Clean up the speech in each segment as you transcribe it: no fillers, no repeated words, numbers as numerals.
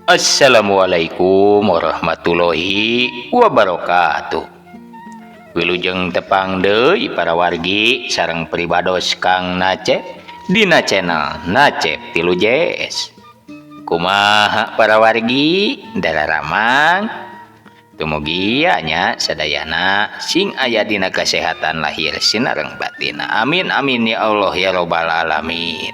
Assalamualaikum warahmatullahi wabarakatuh. Wilujeng tepang deui para wargi sareng pribados Kang Nacep dina channel Nacep 3 JS. Kumaha para wargi dararamang? Tumugia nya sadayana sing aya dina kesehatan lahir sinareng batin. Amin amin ya Allah ya robbal alamin.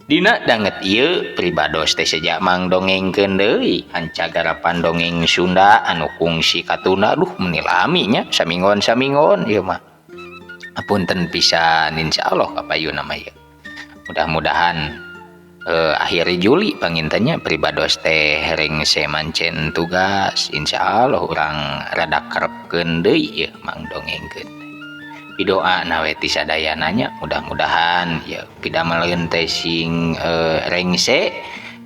Dina danget ieu pribados teh seja mang dongengkeun deui hancagarapan dongeng Sunda anu kungsi katunda duh meni lami nya saminggon-saminggon ieu mah. Apunten pisan insyaallah kapayuna mah ieu. Mudah-mudahan akhir Juli pangintennya pribados teh rengse mancen tugas insyaallah urang rada kerepkeun deui ieu mang dongengkeun. Pidoa nawe ti sadayana nya mudah-mudahan ya pidameleun teh sing rengse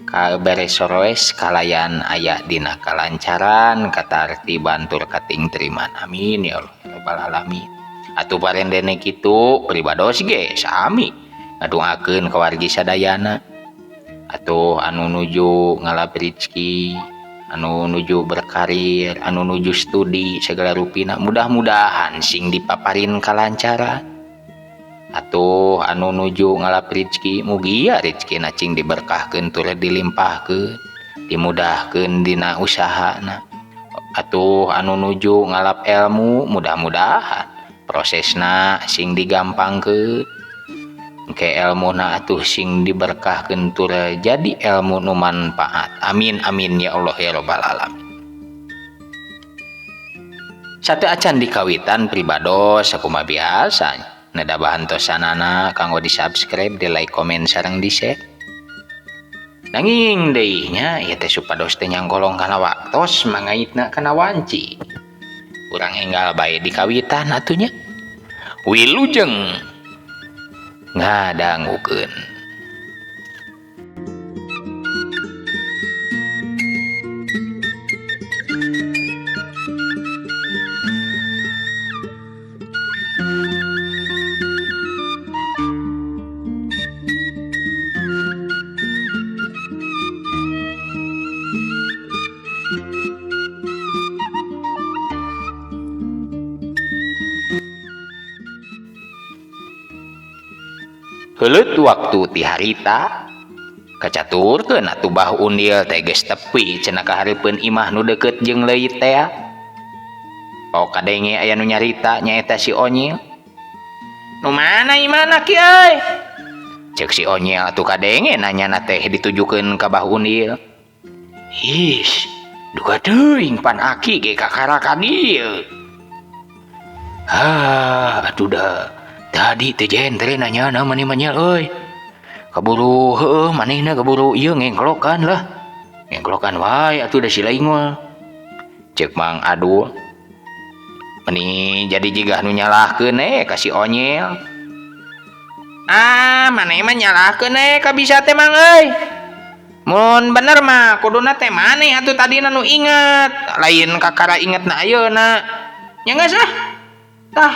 kaberes soroes kalayan aya dina kalancaran katartiban tur kating teriman amin ya Allah ya rabbal alamin. Atuh parendene kitu pribados ge sami ngadoakeun ka wargi sadayana atuh anu nuju ngalap rezeki anu nuju berkarir anu nuju studi segala rupina mudah-mudahan sing dipaparin kalancaran atuh anu nuju ngalap rezeki mugia rezekina cing diberkahkeun tur dilimpahkeun dimudahkeun dina usahana atuh anu nuju ngalap ilmu mudah-mudahan prosesna sing digampangkeun ke ilmuna atuh sing diberkahkeun tur jadi ilmu nu manfaat amin amin ya Allah ya robbal alamin. Satu acan dikawitan pribados sakumaha biasa neda bahantosanana kanggo di subscribe di like komen sareng di share. Nanging deui nya ieu teh supados teh nyangkolong kana waktos mangaitna kana wanci urang enggal bae dikawitan atuh nya wilujeng ngadangukeun. Heuleut waktu ti harita kacaturkeun atuh Bah Undil teh geus tepi cenah ka hareupeun imah nu deukeut jeung leuit teh. Oh kadenge aya nu nyarita nyaeta si Onyil. Nu mana imahna ki euy? Ceuk si Onyil atuh kadenge nanyana teh ditujukeun ka Bah Undil. His, duka teuing pan aki ge kakara ka dieu. Hah, atuh da. Tadi teh jentre nanyana maneh mah nya euy. Kaburu heueuh manehna kaburu ieu ngengklokan lah. Ngengklokan wae atuh da si laing mah. Ceuk Mang Adul. Meni jadi jiga nu nyalahkeun ka si Onyil. Ah, maneh mah nyalahkeun ka bisa teh Mang euy. Mun bener mah kuduna teh maneh atuh tadina nu inget, lain kakara ingetna ayeuna. Nya geus ah. Tah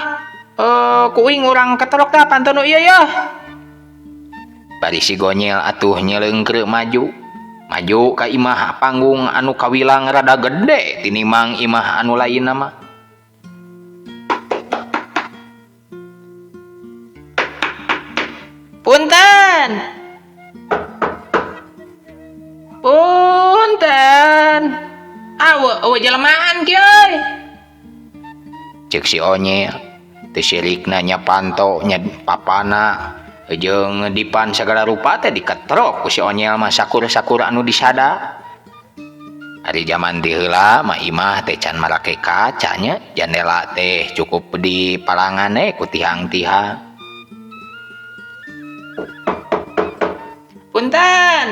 kuing urang ketelok tah pantun nu ieu yeuh. Bari si Gonyel atuh nyeleungkreu maju. Maju ka imah panggung anu kawilang rada gede tinimang imah anu lainna mah. Punten. Punten. Awe eueuh jelemaan kieu euy. Ceuk si Onyel. Teu sirikna nya panto nya papana jeung dipan segala rupa teh diketrok ku si Onyel mah sakur-sakur anu disada. Ari jaman ti heula mah imah teh can marake kaca nya jandela teh cukup di palangan ku tihang-tihang. Punten.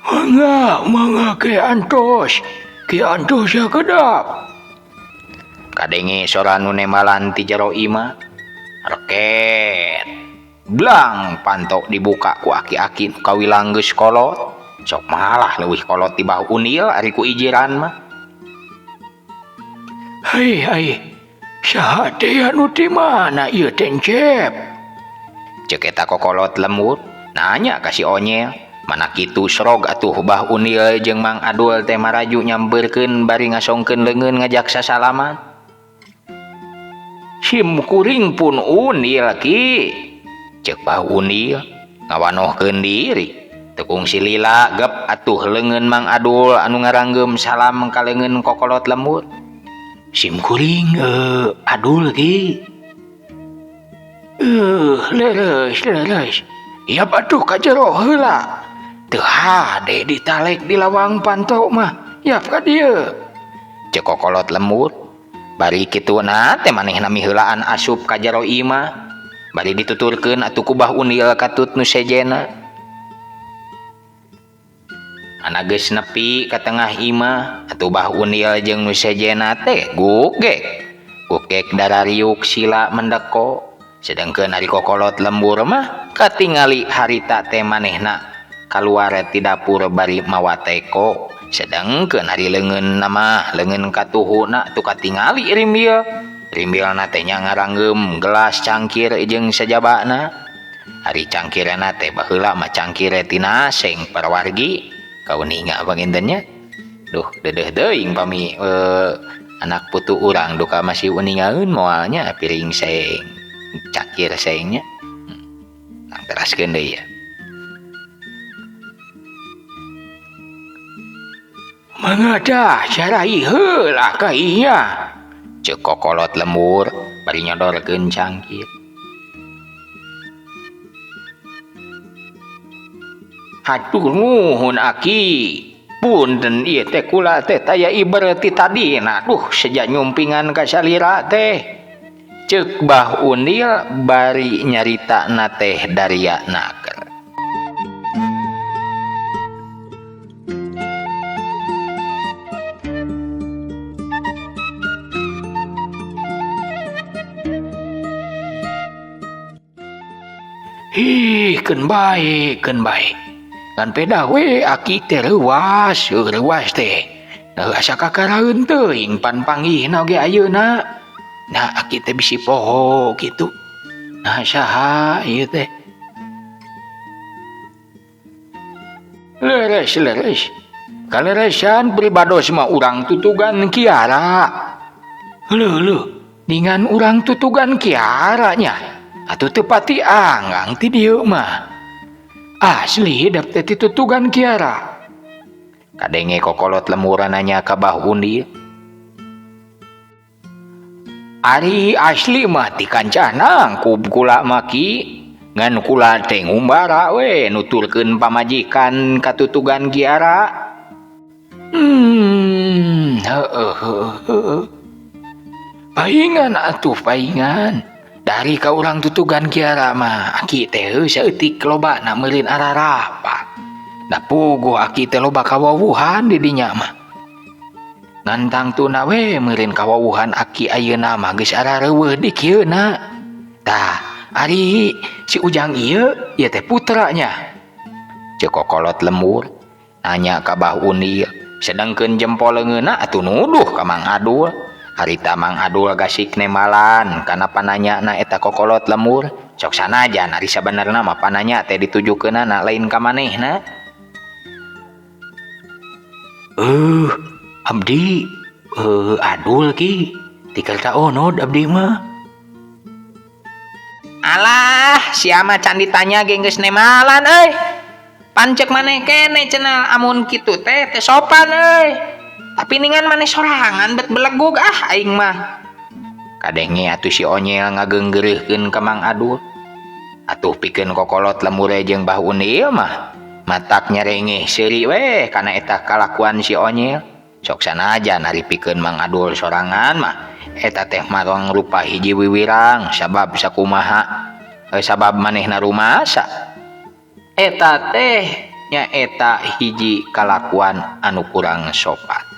Mangga, mangga ki antos. Ki antos ya kedap. Kadenge sora nu nembalan ti jero imah. Reket. Blang pantok dibuka ku aki-aki nu kawilang geus kolot. Sok malah leuwih kolot ti Bah Undil ari ku ijiran mah. Hai hai. Saha teh anu ti mana ieu teh Cep? Ceuk eta kokolot lembut. Nanya ka si Onyel. Mana kitu srog atuh Bah Unil jeung Mang Adul teh maraju nyampeurkeun bari ngasongkeun leungeun ngajak sasalaman. Sim kuring pun Unil ki. Ceuk Bah Unil ngawanohkeun diri. Teu kungsi lila gep atuh leungeun Mang Adul anu ngaranggem salam ka leungeun kokolot lembur. Sim kuring Adul ki. Leres leres. Iap atuh ka jero heula. Teu hade ditalek di lawang panto mah. Yap ka dieu. Ceuk kokolot lembur. Bari kituna teh manehna miheulaan asup ka jero imah. Bari dituturkeun atuh ku Bah Unil katut nu sejena. Ana geus nepi ka tengah imah atuh Bah Unil jeung nu sejena teh gugek. Gugek darariuk sila mendeko. Sedengkeun ari kokolot lembur mah katingali harita teh manehna kaluar ti dapur bari mawa teko. Sedengkeun ari leungeun mah leungeun katuhuna tu katingali rimbil. Rimbilna teh nya ngaranggem gelas cangkir jeung sajabana. Ari cangkirna teh baheula mah cangkir tina seng parawargi. Kauninga panginten nya. Duh deudeuh teuing pami anak putu urang duka masih uningaeun moalnya piring seng cangkir sengnya. Nang teraskeun deui ya. Mangga sarai heula ka inya. Ceuk kokolot lembur bari nyodorkeun cangkir. Hatur nuhun aki. Punten ieu teh kula teh taya iber ti tadina. Duh seja nyumpingan ka salira teh. Ceuk Bah Unil bari nyaritana teh daria naker. Ih, keun bae, keun bae. Ngan pedah we aki teh reuwas, reuwas teh. Nah, asa kakaraeun teuing pan panggihna oge ayeuna. Nah, aki teh bisi poho kitu. Nah, saha ieu teh? Leres, leres. Kaleresan pribados mah urang tutugan Kiara. Heuh, heuh, ningan urang tutugan Kiara nya. Atuh teu pati anggang ti dieu mah. Asli hidep teh titutugan Kiara. Kadenge kokolot lemburan nanya ka Bah Unil. Ari asli mah ti kancana kub kula maki ngan kula teh ngumbara we nuturkeun pamajikan katutugan Kiara. Heueuh heueuh. Paingan atuh paingan. Dari ka urang tutugan Kiara mah aki teh saeutik lobana meureun ararapa. Da puguh aki teh loba kawawuhan di dinya mah. Ngan tangtuna we meureun kawawuhan aki ayeuna mah geus arareuweuh di kieuna. Tah, ari si Ujang ieu ieu teh putranya. Ceuk kokolot lembur nanya ka Bah Unil, sedengkeun jempol leungeunna atuh nuduh ka Mang Adul. Harita Mang Adul gasik nemalan kana pananyana eta kokolot lembur. Sok sanajan ari sabenerna mah pananya teh ditujukeunana lain ka manehna. Abdi Adul ki ti Kertaonod abdi mah. Alah, sia mah can ditanya ge geus nemalan euy. Pancek maneh kene cenah amun kitu teh teh sopan euy. Tapi ningan maneh sorangan bet belegug ah aing mah. Kadenge atuh si Onyel ngageunggeureuhkeun ka Mang Adul. Atuh pikeun kokolot lembure jeung Bah Unil mah matak nyerengeh seuri we kana eta kalakuan si Onyel. Sok sanajan ari pikeun Mang Adul sorangan mah eta teh marang rupa hiji wiwirang sabab sakumaha sabab manehna rumasa. Eta teh nyaeta hiji kalakuan anu kurang sopan.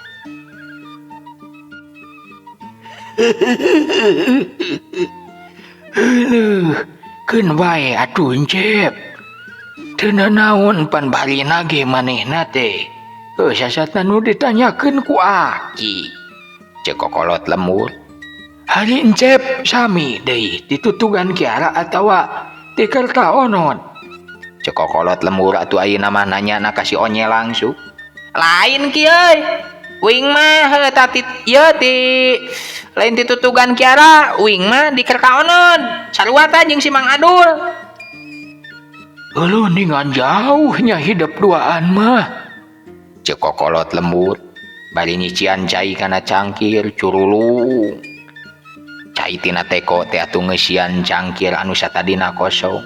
Heuh, keun wae atuh Encep. Teu nanaon pan barina ge manehna teh. Heuh sasatna nu ditanyakeun ku aki. Ceuk kokolot lembur. Ari Encep sami deui ditutugan Kiara atawa ti Kertaonod. Cek kokolot lembur atuh ayeuna mah nanya na ka si Onyel langsung. Lain ki euy. Uing mah heuh tah ti ieu ti lain ti tutugan Kiara, uing mah di Kerkaonon. Sarua tah jeung si Mang Adul. Euleuh ningan jauhnya hidup duaan mah. Cek kokolot lembur bari nyician cai kana cangkir curulung. Cai tina teko teh atuh ngeusian cangkir anu satadina kosong.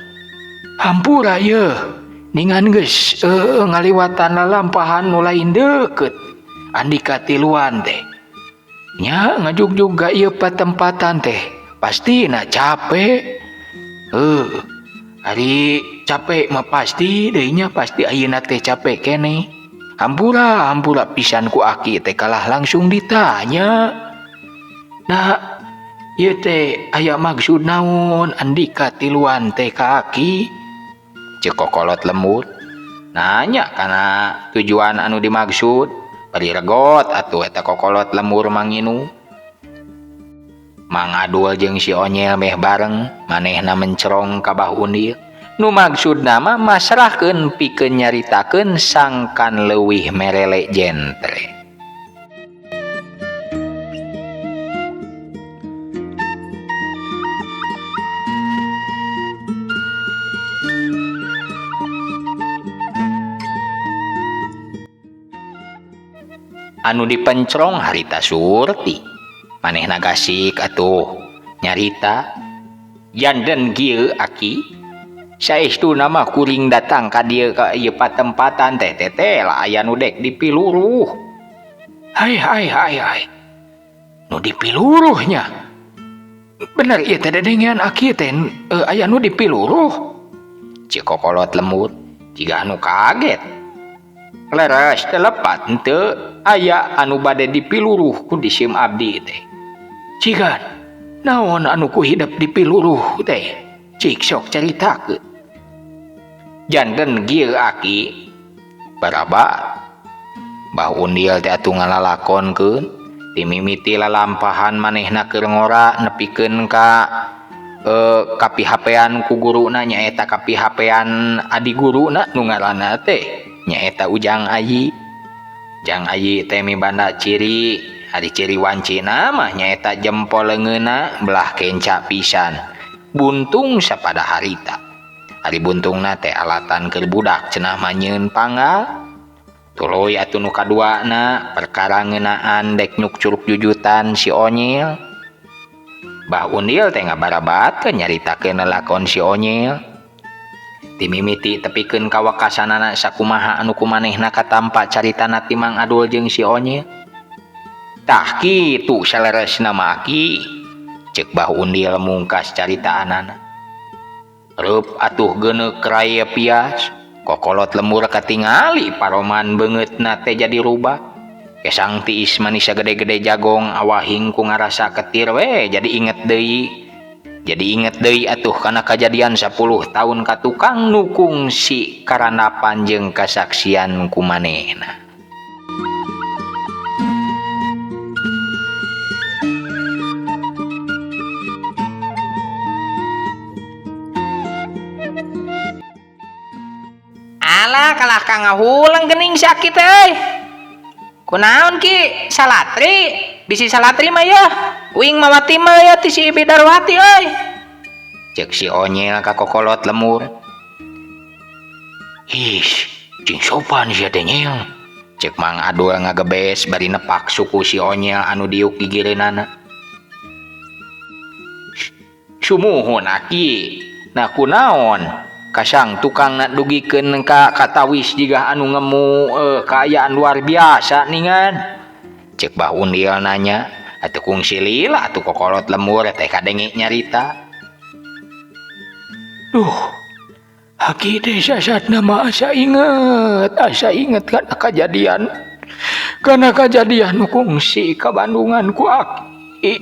Hampura yeuh, ningan geus ngaliwatan lalampahan nu lain deukeut. Andika tiluan teh. Nya ngajugjug ka ieu patempatan teh, pastina capek. Heuh, ari capek mah pasti deui nya pasti ayeuna teh capek keneh. Hampura, hampura pisan ku aki teh kalah langsung ditanya. Nah, ieu teh aya maksud naon andika tiluan teh ka aki? Cek kokolot lembur nanya kana tujuan anu dimaksud bari regot atuh eta kokolot lembur manginu. Mang Adul jeung si Onyel meh bareng manehna mencerong ka Bah Undil nu maksudna mah masrahkeun pikeun nyaritakeun sangkan leuwih merele jentre. Anu dipencrong harita Surti manehna gasik atuh nyarita janten kieu aki saestuna mah kuring datang ka dieu ka ieu patempatan teh teh lah aya nu dek dipiluruh. Hai hai hai hai nu dipiluruhnya bener ieu teh dedengean aki teh aya nu dipiluruh. Cek kokolot lembur jiga anu kaget. Leres telepat henteu aya anu bade dipiluruh ku disim abdi teh. Cigan naon anu ku hidep dipiluruh teh? Cik sok caritakeun. Janten kieu aki barabat. Bah Undil teh atuh ngalalakonkeun dimimiti lalampahan manehna keur ngora nepikeun ka kapihapean ku guruna nyaeta kapihapean adi guruna nu ngaranna teh nyaeta Ujang Ayi. Jang Ayi teh mibanda ciri, ari ciri wancina mah nyaeta jempol leungeunna belah kenca pisan. Buntung sapada harita. Ari buntungna teh alatan keur budak cenah mah nyeun panggal. Tuluy atuh nu kaduana perkara ngeunaan dek nyuk curug jujutan si Onyil. Bah Undil teh ngabarabatkeun nyaritakeun lelakon si Onyil. Timimiti tepikeun ka wakasanana sakumaha anu kumanehna katampa caritana ti Mang Adul jeung si Onyil. Tah kitu saleresna mah aki. Ceuk Bah Undil mungkas caritaanana. Reup atuh geuneuk raya pias, kokolot lembur katingali paroman beungeutna teh jadi rubah. Kesang tiis manisa gede-gede jagong awahing ku ngarasa ketir we jadi inget deui. Jadi inget deui atuh kana kajadian 10 tahun ka tukang nu kungsi karanapan jeung kasaksian ku manehna. Alah kalah ka ngahuleng geuning sakit euy. Kunaon ki salatri? Bisi salatri mah yeuh. Uing mawa timel yeuh ti si Bidarwati euy. Ceuk si Onyel ka kokolot lemur. Ih, cing sopan sia teh nyel. Ceuk Mang Adul ngagebes bari nepak suku si Onyel anu diuk gigireunana. Sumuhun aki. Nah kunaon? Kasang tukang nak dugikeun ka katawis jiga anu ngemu kaayaan luar biasa ningan. Ceuk Bah Undil nanya, atuh kungsi lila atuh kokolot lemur teh kadenge nyarita. Duh, aki teh sasatna mah asa inget kana kajadian. Kana kajadian nu kungsi ka Bandungan ku aki.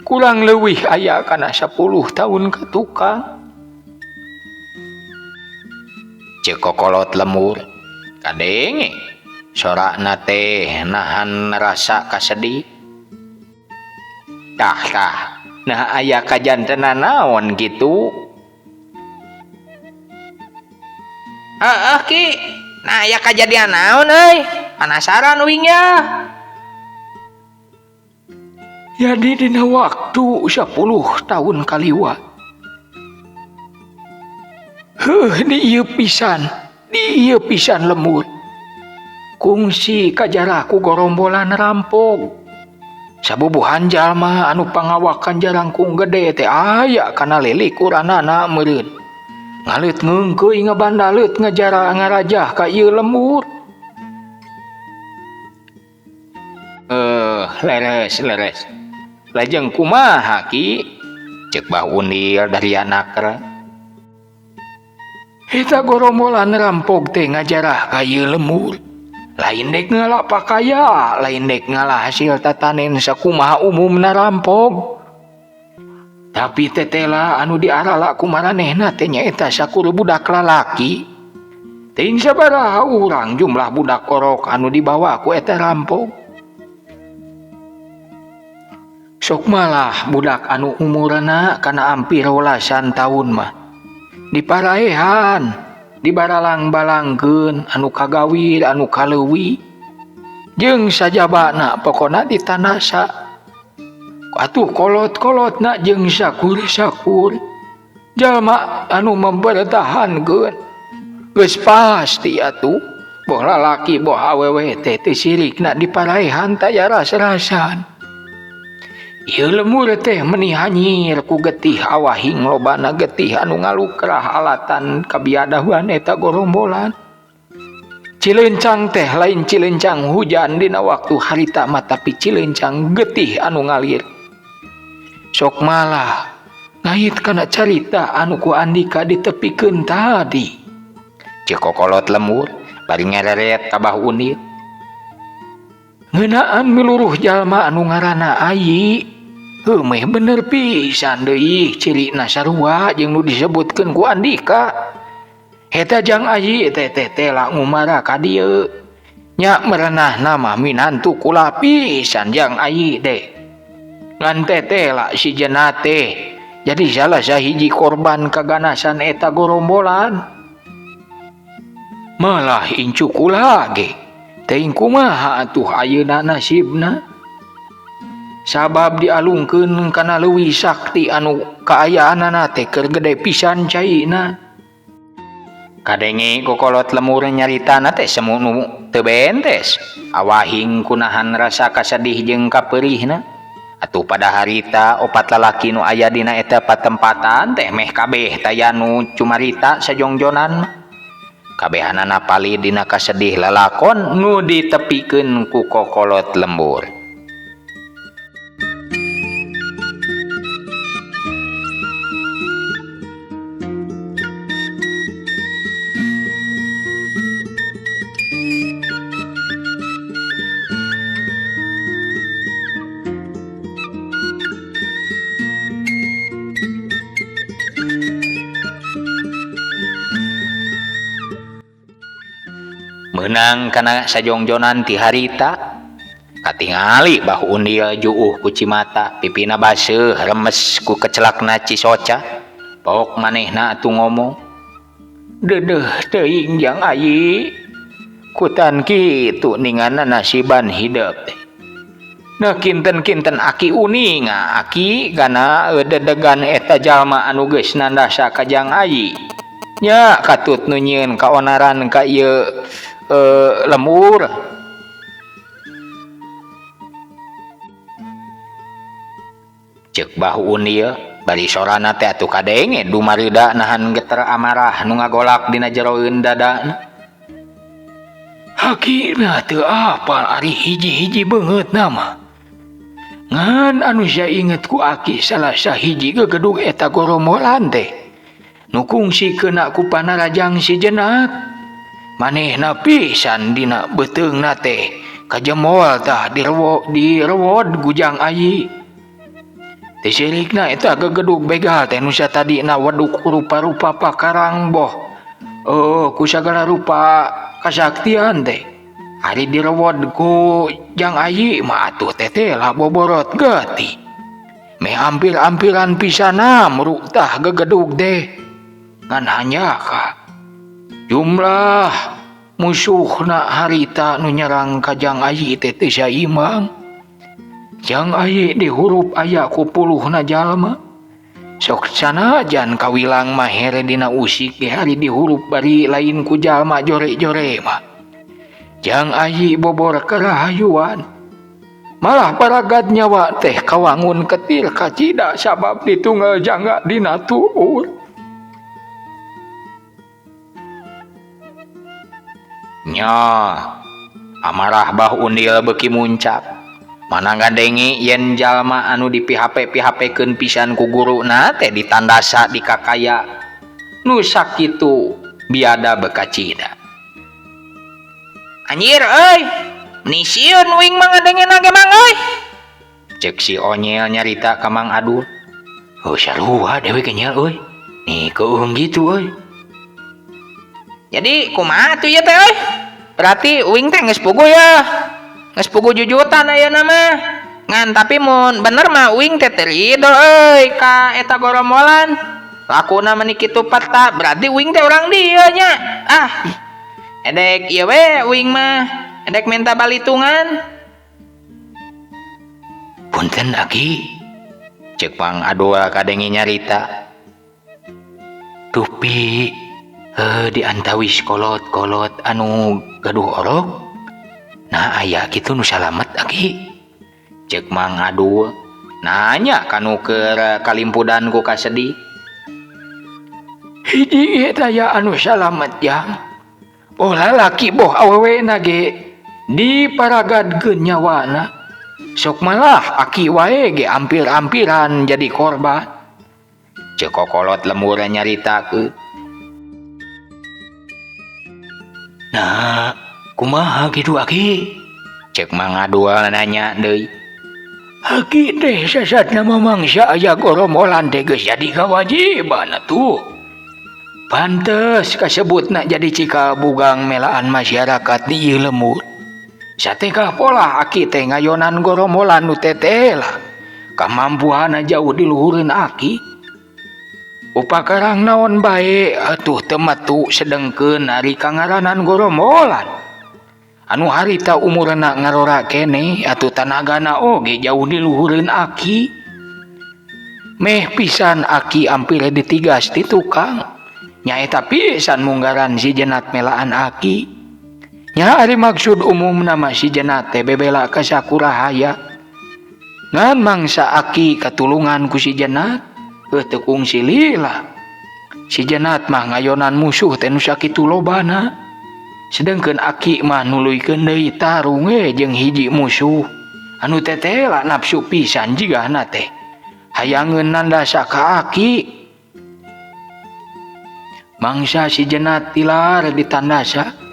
Kurang leuwih aya kana 10 tahun ka tukang. Ceuk kokolot lemur kadenge sorakna teh nahan rasa kasedih. Tah tah nah aya kajantenan naon kitu. Heeh Ki, nah aya kajadian naon euy? Panasaran uing ya. Jadi dina waktu 10 tahun kaliwat. Heuh di ieu pisan lembur. Kungsi kajarah ku gorombolan rampok. Sabubuhan jalma anu pangawakan jarangkung gede teh aya kana lilikuranana meureun. Ngaleut ngeungkeuy ngabandaleut ngajara ngarajah ka ieu lembur. Leres leres. Lajeng kumaha Ki? Ceuk Bah Undil dari anakra. Eta gorombolan rampok teh ngajarah ka ieu lembur. Lain dek ngala pakaya, lain dek ngala hasil tatanen sakumaha umumna rampok. Tapi tetela anu diarala ku maranehna teh nyaeta sakur budak lalaki. Teuing sabaraha urang jumlah budak orok anu dibawa ku eta rampok. Sok malah budak anu umurna kana ampir welasan taun mah diparaehan, dibaralang-balangkeun anu kagawir anu kaleuwi jeung sajabana pokona ditanasa. Atuh kolot-kolotna jeung sakur-sakur jalma anu mempertahankeun geus pasti atuh boh lalaki boh awewe teh teu sirikna diparaehan taya ras-rasan. Ieu lemur teh meni hanyir ku getih awahing lobana getih anu ngalukrah alatan kabiadaban eta gorombolan. Cilencang teh lain cilencang hujan dina waktu harita mah tapi cilencang getih anu ngalir. Sok malah ngait kana carita anu ku Andika ditepikeun tadi. Ceuk kokolot lemur bari ngereret ka Bah Undil. Ngeunaan miluruh jalma anu ngaranna Ayi. Heuh meh bener pisan deui cirina sarua jeung nu disebutkeun ku Andika. Eta jang Ayi teh teh teh la ngumara ka dieu. Nya merenahna mah minantu kula pisan jang Ayi teh. Ngan teh teh la si jena teh jadi salah sahiji korban kaganasan eta gorombolan. Malah incu kula ge. Teuing kumaha atuh ayeuna nasibna. Sabab dialungkeun kana leuwih sakti anu kaayaanana teh keur gede pisan caina. Kadenge kokolot lemur nyaritana teh semu nu teu bentes. Awahing kunahan rasa kasedih jeung kapeurihna. Atuh pada harita opat lalaki nu aya dina eta patempatan teh meh kabeh taya nu cumarita sajongjonan. Kabehanana palih dina kasedih lalakon nu ditepikeun ku kokolot lembur. Meunang kana sajongjonan ti harita katingali Bah Undil juuh ku cimata pipina baseuh remes ku kecelakna cisoca. Pok manehna atuh ngomong, Dedeuh teuing jang Ayi kutan kitu ningana nasiban hidep teh. Nah kinten-kinten aki uninga aki kana dedegan eta jalma anu geus nandasa ka jang Ayi. Nya katut nu nyieun kaonaran ka ieu lemur. Ceuk Bah Undil bari sorana teh atuh kadenge dumareuda nahan geter amarah nu ngagolak dina jeroeun dadana. Hakina teu apal ari hiji-hiji beungeutna mah. Ngan anu sia inget ku aki salah sahiji gegedug eta gorombolan teh nu kungsi keuna ku panarajang si Jenat. Manehna pisan dina beuteungna teh kajemol tah direwod gujang Ayi. Teu sirikna eta gegedug begal teh nu satadina weduk rupa-rupa pakarang boh. Ku sagala rupa kasaktian teh. Ari direwod ku jang Ayi mah atuh teh teh lah boborot getih. Meh ampir-ampiran pisana muruk tah gegedug teh. Ngan hanya ka. Jumlah musuhna harita nu nyerang ka Jang Ayi teh teu saimbang. Jang Ayi dihurup aya ku puluhna jalma. Sok sanajan kawilang mah here dina usik ge hari dihurup bari lain ku jalma jore-jore mah. Jang Ayi bobor karahayuan. Malah paragat nyawa teh kawangun ketir kacida sabab ditunggal jangga dina tuur. Nya, amarah Bah Undil beuki muncak. Mana ngadenge yen jalma anu di PHP-PHP-keun pisan ku guruna teh ditandasa di kakaya. Nu sakitu biada bekacida. Anjir euy, meni sieun uing mah ngadengena ge Mang euy. Cek si Onyel nyarita ka Mang Adul. Oh sarua dewe ge nyel euy. Nih keueung gitu euy. Jadi kumaha tuh ieu teh euy? Berarti uing teh geus puguh ya. Geus puguh jujutan ayeuna mah. Ngan tapi mun bener mah uing teh teu ridho euy ka eta gorombolan. Lakuna meni kitu peta, berarti uing teh urang dieu nya. Ah. Edek ieu we uing mah. Edek minta balitungan. Punten aki. Ceuk Mang Adul kadenge nyarita. Dupi di antawis kolot-kolot anu gaduh orok. Nah aya kitu nu salamet aki. Ceuk Mang Adul nanya kanu keur kalimpudan ku kasedih. Hiji ieu teh aya anu salamet jang. Boh lalaki boh awewena ge diparagadkeun nyawana. Sok malah aki wae ge ampir-ampiran jadi korban. Ceuk kokolot lembur nyaritakeun. Nah, kumaha kitu aki? Ceuk Mang Adul nanya deui. Aki teh sasatna mamangsa aya gorombolan teh geus jadi kawajiban atuh. Pantes kasebutna jadi cikal bugang melaan masyarakat di ieu lembur. Satekah pola aki teh ngayonan gorombolan nu teteh lah. Kamampuanna jauh di luhureun aki. Upakarang naon bae atuh teu metu sedengkeun ari kangaranan gorombolan. Anu harita umurna ngarora keneh atuh tanagana oge jauh di luhureun aki. Meh pisan aki ampir ditigas ti tukang. Nyaeta pisan munggaran si jenat melaan aki. Nya ari maksud umumna mah si jenat teh bebela ka sakurahaya. Ngan mangsa aki katulungan ku si jenat, teu kungsi lila. Si jenat mah ngayonan musuh teh nu sakitu lobana. Sedengkeun aki mah nuluykeun deui tarung we jeung hiji musuh. Anu tetela nafsu pisan jigana teh. Hayangeun nandasa ka aki. Mangsa si jenat tilar ditandasa.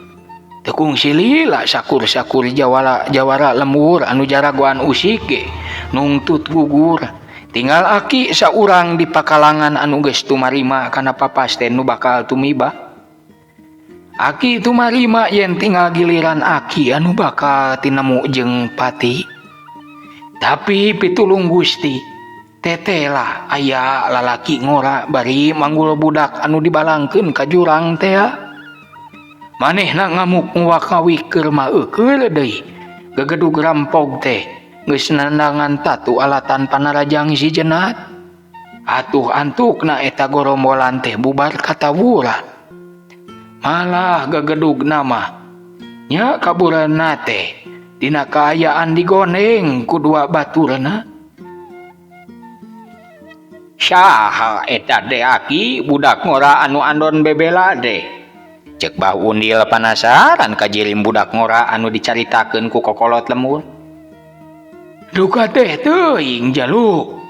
Teu kungsi lila sakur-sakur jawara lembur anu jaragoan usik ge nungtut gugur. Tinggal aki saurang di pakalangan anu geus tumarima kana papasten nu bakal tumiba. Aki tumarima yen tinggal giliran aki anu bakal tinemu jeung pati. Tapi pitulung Gusti, tetelah aya lalaki ngora bari manggul budak anu dibalangkeun ka jurang teh. Manehna ngamuk nguwak-ngawik keur maeukeul deui. Gegedug rampog teh geus nandangan tatu alatan panarajang si jenat. Atuh antukna eta gorombolan teh bubar katawuran. Malah gegedugna mah nya kaburanna teh dina kaayaan digoneng ku dua baturna. Saha eta teh aki budak ngora anu andon bebela teh? Ceuk Bah Undil panasaran kajirim budak ngora anu dicaritakeun ku kokolot lemur. Duka teh teuing jalu.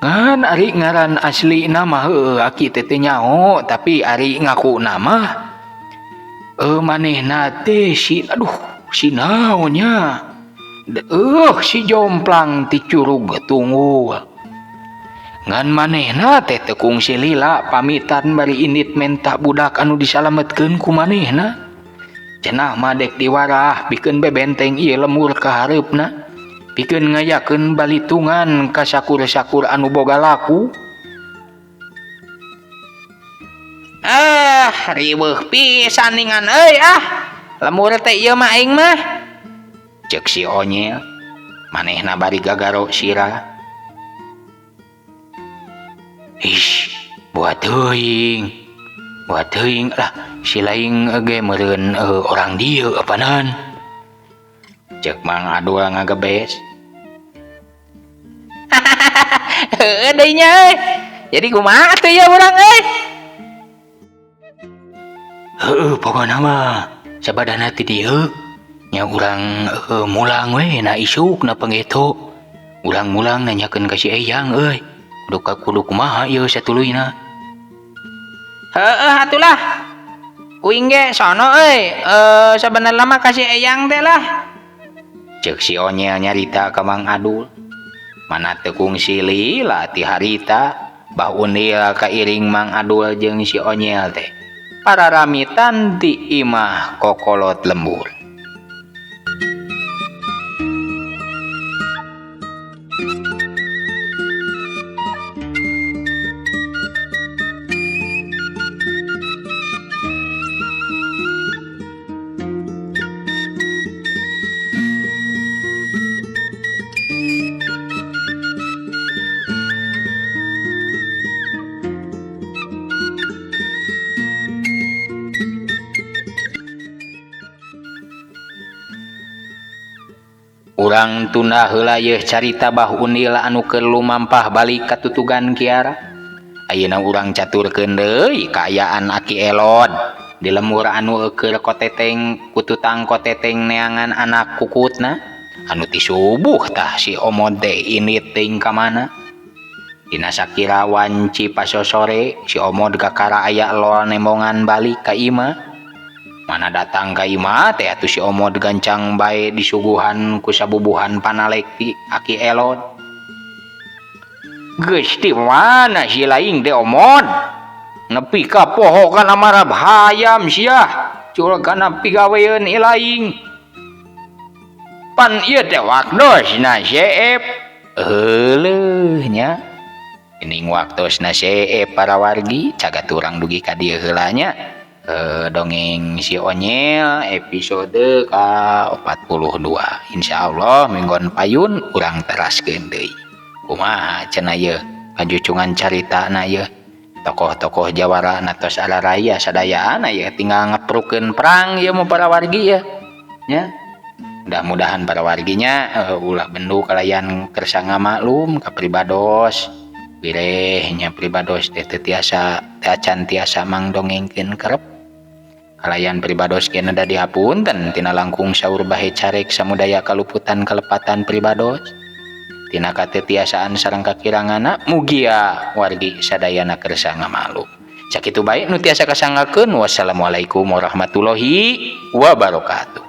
Ngan ari ngaran asli nama heueuh aki teh teu nyaho, tapi ari ngaku nama manehna teh si aduh si naonnya. Si jomplang ti Curug Tunggul. Ngan manehna teh teu kungsi lila pamitan bari indit menta budak anu disalametkeun ku manehna. Cenah mah dek diwarah pikeun bebenteng ieu lemur ka hareupna. Pikeun ngayakeun balitungan ka sakur-sakur anu boga laku. Ah, Riweuh pisan ningan euy ah. Lembur teh ieu mah aing mah. Ceuk si Onyel manehna bari gagaro sirah. Ih, buat teuing. Buat teuing lah si laing ge meureun orang dieu apanan. Ceuk Mang Adul ngagebes. Heueuh deui nya euy. Jadi kumaha atuh ieu urang euy? Heueuh pokona mah sabadana ti dieu nya urang mulang we na isuk na pangeto. Urang mulang nanyakeun ka si Eyang euy. Kudu kumaha ieu satuluyna. Heueuh atulah. Kuing ge sono euy, sabenerna mah ka si Eyang teh lah. Ceuk si Onyel nyarita ka Mang Adul. Mana teu kungsi lila ti harita Bah Undil kairing Mang Adul jeung si Onyel teh. Pararamitan ti imah kokolot lembur. Urang tunda heula yeuh carita Bah Undil anu keur lumampah balik ka tutugan Kiara. Ayeuna urang caturkeun deui kaayaan Aki Elod di lembur anu keur koteteng kututang koteteng neangan anak kukutna anu ti subuh tah si Omod teh indit teuing ka mana. Dina sakira wanci pasosore si Omod kakara aya lol nembongan balik ka imah. Mana datang ka imah teh atuh si Omod gancang bae disuguhan ku sabubuhan panalek ti Aki Elod. Geus di mana si laing teh Omod? Nepi ka poho kana marab hayam sia, cul kana pigaweun ilaing. Pan ieu teh waktosna seep. Euleuh nya. Ining waktosna seep para wargi cagat urang dugi ka dieu heula nya. Dongeng si Onyel episode ka-42. Insyaallah minggon payun urang teraskeun deui. Kumaha cenah yeuh kajucungan caritana yeuh. Tokoh-tokoh jawara na tos araraya sadayana yeuh tinggal ngeprukeun perang ieu mah para wargi yeuh. Nya. Mudah-mudahan para warginya ulah bendu kalayan kersa ngamaklum ka pribados. Bireh nya pribados teh teu tiasa teh acan tiasa mangdongengkeun kerep. Kalayan pribados kena da dihapunten tina langkung saur bahe carek samudaya kaluputan kalepatan pribados. Tina katetiasaan sareng kakirangana mugia wargi sadayana kersa ngamaklum. Sakitu bae nu tiasa kasanggakeun. Wassalamualaikum warahmatullahi wabarakatuh.